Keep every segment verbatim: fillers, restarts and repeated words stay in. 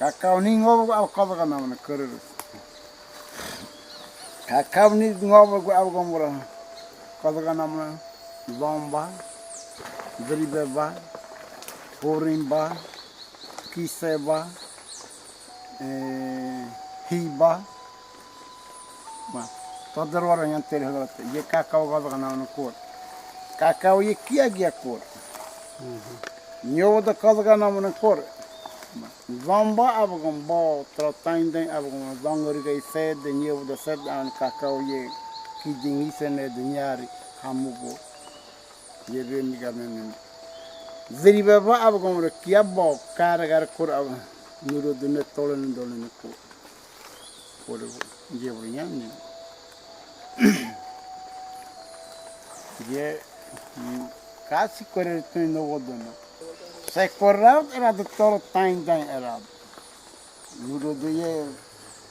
Kakao ni ngobo gu awa kozoga namne kürürü. Kakao ni ngobo gu awa gomora kozoga namne: Zomba, Ziribeba, Hurimba, Kiseba, e, Hiba. Ma, todorora nyantere hogarate. Ye kakao kozoga namne kore. Kakao ye kiagia kore. Nyowo do kozoga namne kore. Ma, Zomba abagon bo, tro taindain abagon zongori ga isede, nyowo do sede, an kakao ye kidingi sene de nyari hamugo. Ye bemi ga nene. Ziribeba abagon re kia bo, kare kare kore aba. Nuro dune tole ne dole ne ko. Kore, ye bo nyani. Ye, mm, kasi kore tun no wodono. Se kore era de toro taindain era. Nuro de ye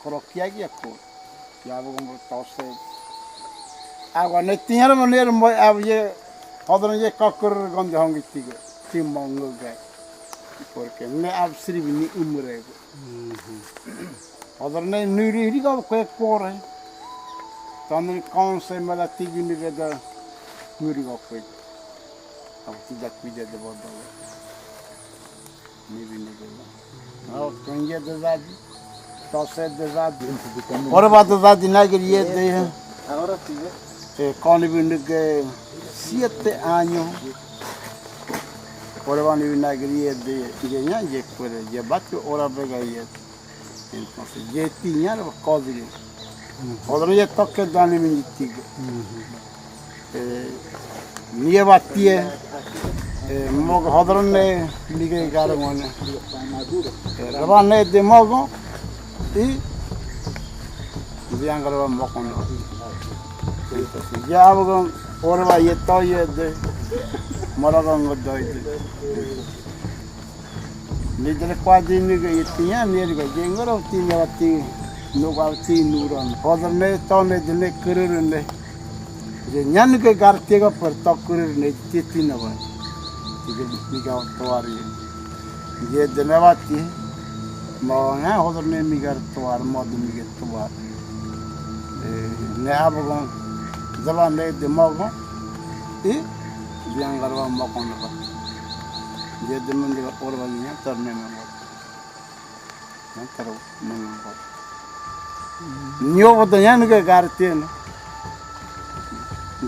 koro kiagia ko. Ye abagon bo tose. Awa ne tiñara mo nere mo awa ye. Hodron ye kakor gonde hongi tiga. Timo ngoga. Porque ne awa siribi ni umurego. Hodron ne nuri iri ga kue kore. Tanri konse mala tigi ni geda nuri ga kue. Awa tida kuida de bodo. Nibi nege. Ao, konye de zadi. Tose de zadi. Oreba de zadi nageri yede. E, koni bi nege siete año. Oreba nibi nageri yede. Ye nya ye kore. Ye bati ora bega yede. Entonces, ye tiña re ba kodiri. Kodiri ye toke dani mingi tiga. E, nie ba tie, e, mogo hodrone mige garo ngone. E, raba ne de mogo, i, bianga raba mogo no. Entonces, ya abogo, oreba ye to ye de, maraga ngo doi de. Nidre kwa dini ga itiña, nidre ga jengoro tiña wati, nuga wati nuron. Hodrone tone dene kururune. Je nyan ga gartiga par to kururune titi na ba. Tige miga toari. Je dene wati. Ma nga hodrone miga toar, ma de miga toar. E, ne abogon, zaba ne de mogo. I, biangar ba mogo na ba. Je de mende orba nya tar ne me ngot. Nya tar ne me ngot. Nyo bodo nya nuga garten.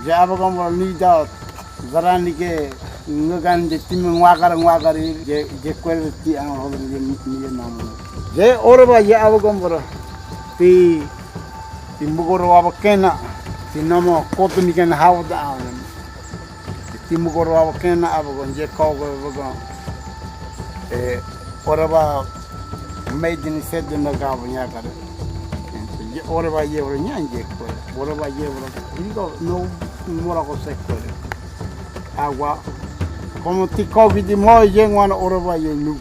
Je abogon bora ni da zarani ke ngagande timi ngwagar ngwagar je, je kwer ti ang hodo je ni nam. Je orba je abogon bora. Ti, ti mugoro abakena. Ti namo koto mi kena hawda awen. Ti mugoro abakena abogon je kogo abogon. E, orba made in sed na gabo nya kare. Je orba ye ora nya je ko. Orba ye ora. Digo no mora ko se ko. Agua. Como ti kogi di mo ye ngwana orba ye nu.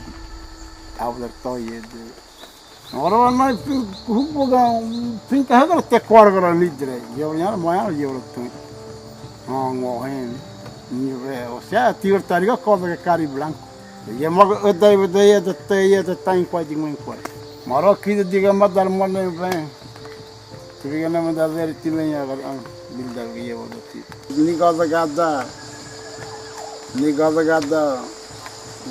Abler to ye de. Ora no hubo ga pinta hagar te kuar gara nidre. Ye ora mo ya ye ora tu. No ngo hen. Ni ve, o sea, ti ora tariga koda ke kari blanco. Ye mo ga dai ve dai ye te ye te tain kwa di ngwen kwa. Maro ki de diga madar mo ne ve. Ti ve na madar ver ti ve ya gar an bildar ye ora ti. Ni goda gada, ni goda gada,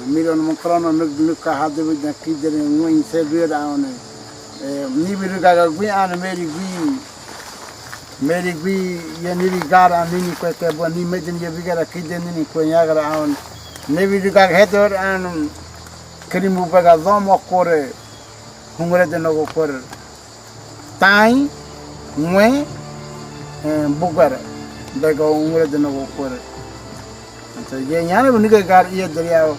miron mokrano nuk nuk ka hade bidna kidere ngwen se bir aone. E, ni biru gaga gwi ane meri gwi, meri gwi ye niri gara nini kwe te bo ni medin ye bigara kide nini kwe nyagara aone. Ne biru gaga hedor ane kiri mu baga zomo kore, hungre de nogo kore. Tain, ngwe, e, bugara. Dega ungre de nogo kore. Anta ye nyane bu nige gar iye deriya.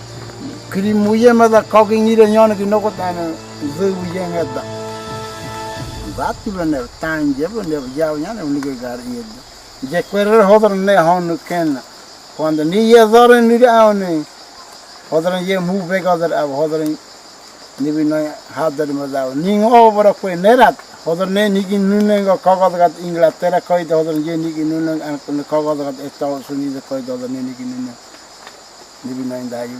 Kiri muye mada kogi ngire nyane ki nogo tane. Ze bu ye ngeda. Bati bene, tain je bene, ya nyane bu nige gar iye de. Je kwere hodor ne honu kena. Kuando ni ye zore ni aone. Hodor ye mu bega hodor ab hodor Nibi noi hadar mada. Ning o bora kue nerat. Hodor ne nigi nune ngo kogod gad Inglaterra koide hodor ye nigi nune an kogod gad Estados Unidos koide hodor ne nigi nune. Nibi noi dayu.